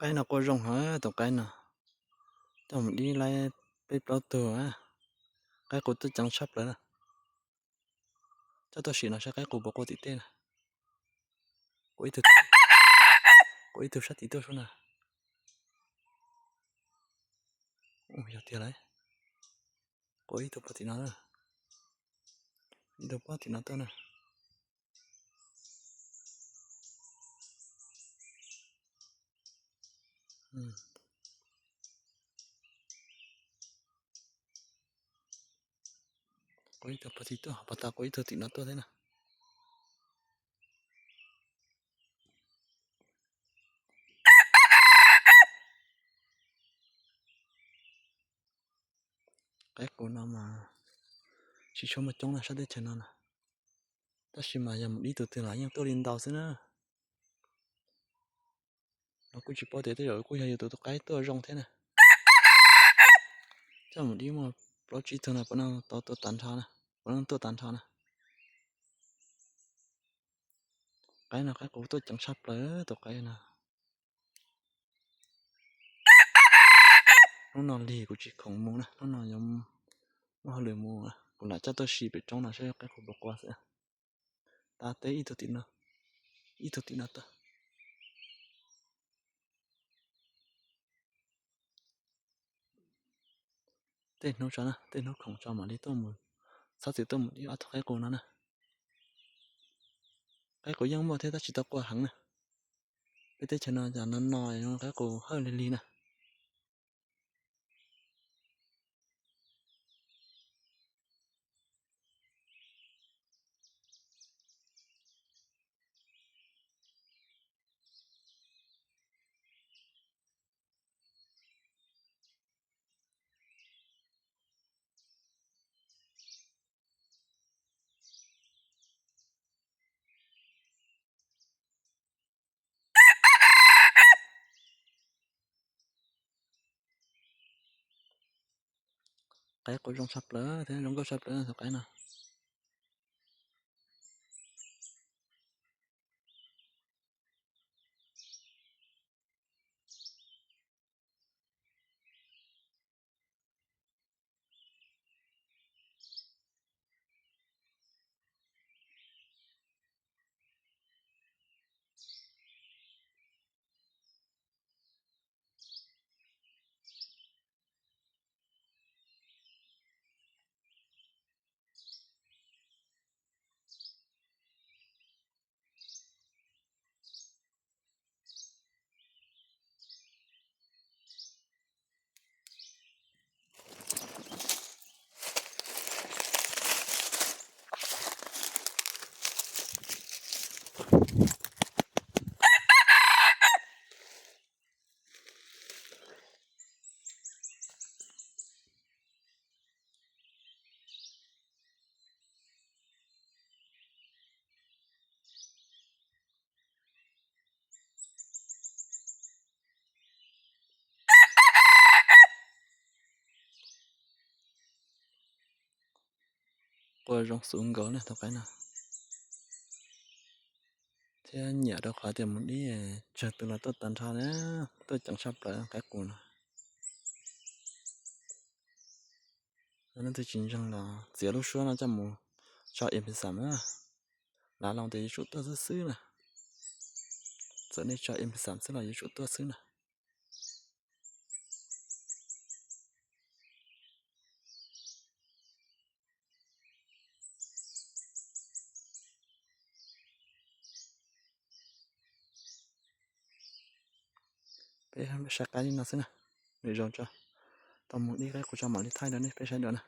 Qaib no quaj zoo heev tus qaib no. Coj mus dib laib peb plaub tug. Qaib qus tuaj ceev tshaj plaws na. Coj tuaj sim no saib qaib qus puas quaj tim tej na. Quaj ib tug, quaj ib tug sab tim tuaj sub na. Yog tiag lawm. Quaj ib tug pog tim no, ib tug pog tim no tuaj na. Quaj ib tug pog tim tuaj, pog tas quaj ib tug tim no tuaj thiab na. Qaib qus no mas tsis tshua muaj coob na sab teb chaws no na. Tab sis mas yog mus dib tus twg los yeej tuaj li ntau xwb na. Los kuj tsis paub tias tej zaum kuj yog yus tus tus qaib tuaj zoo thiab na. Coj mus dib muaj plaub tsib tug no puav leej tau tuaj tag nrho na, puav leej tuaj tag nrho na. Qaib no qaib qus tuaj ceev tshaj plaws tus qaib no. Hnub no lig kuv tsis khoom mus na, hnub no yuav muaj hauj lwm mus, kuv lam coj tuaj sim pem roob no saib qaib qus puas quaj xwb. Tab teb ib tug tim no, ib tug tim no tuaj. Tej hnub tso na, tej hnub khoom tso mam li tuaj mus, txhob txwm tuaj mus dib ob tug qaib qus no na. Qaib qus yeej muaj thiab tab sis tau quaj heev na. Peb teb chaws no cas no no qaib qus hawj lig lig na. Qaib qus zoo tshaj plaws thiab zoo nkauj tshaj plaws tus qaib no. Quaj zoo xwb nkaus na tus qaib no. Thiab nyiam rau qhov tias mus dib tsawg tus los tuaj tag nrho na, tuaj ceev tshaj plaws qaib qus no. Leej twg tsis ntseeg los txiav lub suab no coj mus tso em pes xam na. Lav loo tias yuav tsum tuaj xwb xwb na. Txawm nej tso em pes xam xwb los yuav tsum tuaj xwb na. Peb saib qaib li no xwb na. Nws zoo tso. Tau mus dib qaib qus tso mam li thaij rau nej peb saib dua na.